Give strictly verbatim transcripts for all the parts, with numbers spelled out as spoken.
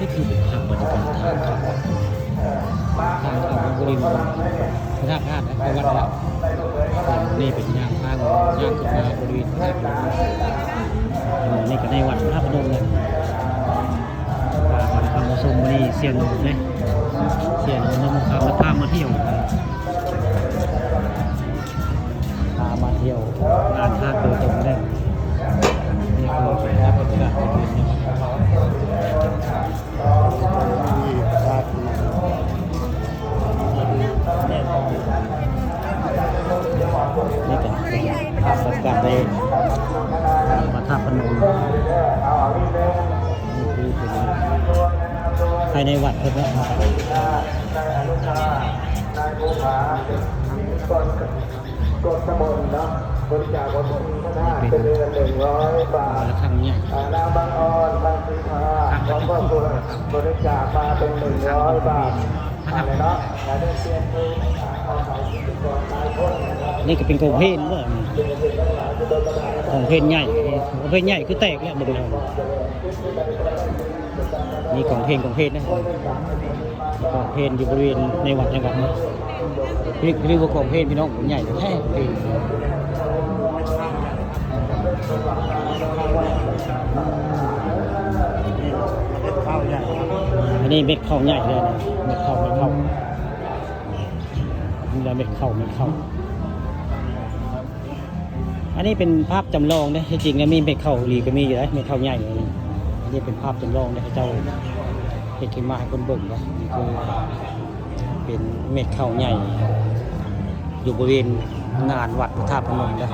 นี่คือภาพบรรยากาศทางเข้า ทางเข้าบริเวณพระธาตุพนมนะ วัดละ นี่เป็นย่างทาง ย่างขึ้นมาบริเวณพระธาตุพนม นี่ก็ในวัดพระธาตุพนมเลย พามาทำมาชมวันนี้เสียหนุ่มเนี่ย เสียหนุ่มนำคำและพามาเที่ยว พามาเที่ยวงานทาสโดยตรงเลย นี่คือเป็นภาพบรรยากาศในคืนนี้ นี่เป็นภาพบรรยากาศในพระธาตุพนม นี่คือเป็นภายในวัดเพิ่นเนาะ กดน้ำมนต์เนาะ บริจาควัตถุพระธาตุเป็นเงินหนึ่งร้อยบาท ระฆังใหญ่ อ่านางบางออน พันศรีภา พร้อมครอบครัว บริจาคมาเป็นหนึ่งร้อยบาท พระธาตุ อะไรเนาะ ขอได้เตรียมมือ นี่ก็เป็นกองเพลงบ่ กองเพลงใหญ่ กองเพลงใหญ่คือแตกแล้วบ่ได้ มีกองเพลง กองเพลงนะ กองเพลงอยู่บริเวณในวัด ในวัดนะ เรียก เรียกว่ากองเพลงพี่น้อง ใหญ่แท้เพลง อันนี้เม็ดข้าวใหญ่เลยนะ เม็ดข้าว เม็ดข้าว นี่แหละเม็ดข้าว เม็ดข้าว อันนี้เป็นภาพจำลองเด้ ที่จริงแล้วมีเม็ดข้าวอีหลีก็มีอยู่นะ เม็ดข้าวใหญ่เลย อันนี้เป็นภาพจำลองเด้ เขาเจ้าเฮ็ดขึ้นมาให้คนเบิ่งเนาะ นี่คือเป็นเม็ดข้าวใหญ่ อยู่บริเวณงานวัดพระธาตุพนมเด้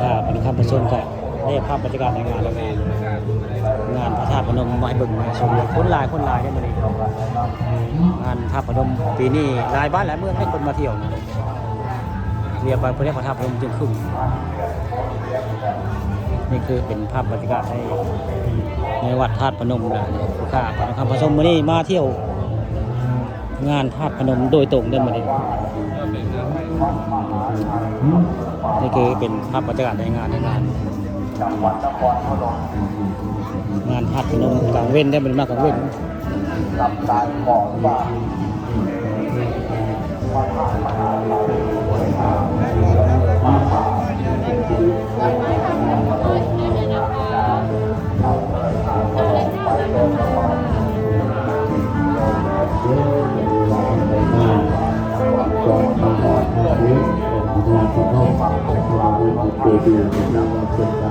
พาไปนำท่านผู้ชมก็ได้ภาพบรรยากาศในงาน งานพระธาตุพนมมาให้เบิ่งมาชม คนหลาย คนหลายเด้มื้อนี้ งานพระธาตุพนมปีนี้หลายบ้านหลายเมืองให้คนมาเที่ยวนะ เรียกว่าเพิ่นเรียกว่าพระธาตุพนมจึงครึ่ง นี่คือเป็นภาพบรรยากาศใน ในวัดธาตุพนมนะ นี่คือข้าพระนครพนมมื้อนี้มาเที่ยวงานธาตุพนมโดยตรงเด้อมื้อนี้ นี่คือเป็นภาพบรรยากาศในงาน ในงาน งานธาตุพนมกลางเว็นได้อ มื้อนี้มากลางเว็น ก่อนมาหอดมาถึงองค์พระธาตุพนม พระพุทธรูปเจดีย์นะครับ